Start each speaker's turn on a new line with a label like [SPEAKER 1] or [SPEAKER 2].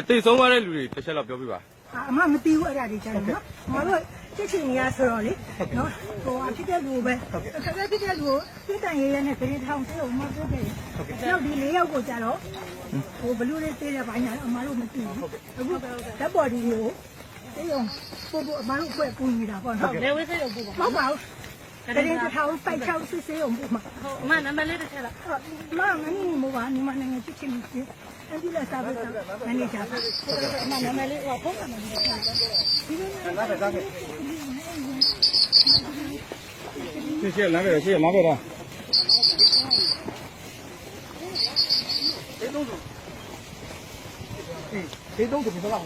[SPEAKER 1] တိတ်ဆုံးသွားတဲ့လူတွေတစ်ချက်တော့ပြောပြပါ
[SPEAKER 2] အမမသိဘူးအဲ့ဒါတွေကြတယ်နော်။မတို့ချစ်ချင်နေရဆိုတော့လေနော်ဟိုအဖြစ်တဲ့လူပဲအခက်အခဲဖြစ်တဲ့လူကိုပြစ်တန်ရရဲနဲ့ခရင်ထောင်တဲ့ဟိုမပို့တယ်။နောက်ဒီလေးယောက်ကိုကြတော့ဟိုဘလူတွေသေးတဲ့ဘာညာအမတို့မသိဘူး။အခုဓာတ်ပေါ်ဒီကိုတေးအောင်ပို့ပို့အမတို့အဖွဲ့ပူနေတာပေါ့နော်
[SPEAKER 3] လေဝေးစေးရုံပို့ပါ
[SPEAKER 2] ။မဟုတ်ပါဘူး။တရင်တစ်ထောင်ပိုက်ချောင်းစစ်စေးအောင်ပို့မှာ
[SPEAKER 3] ဟုတ်အမနံပါတ်လေးတစ်ချက်လား
[SPEAKER 2] ။မမနီမိုးပါညီမနိုင်ငံချစ်ချင်နေအန်ဒီလာစာဘက်မန်နေဂျာပါ
[SPEAKER 3] အမနံပါတ်လေးဟိုဖုန်းနံပါတ်လေး
[SPEAKER 1] 谢谢南北的，谢谢南北的。
[SPEAKER 4] 谁东主？谁东主？你说吧。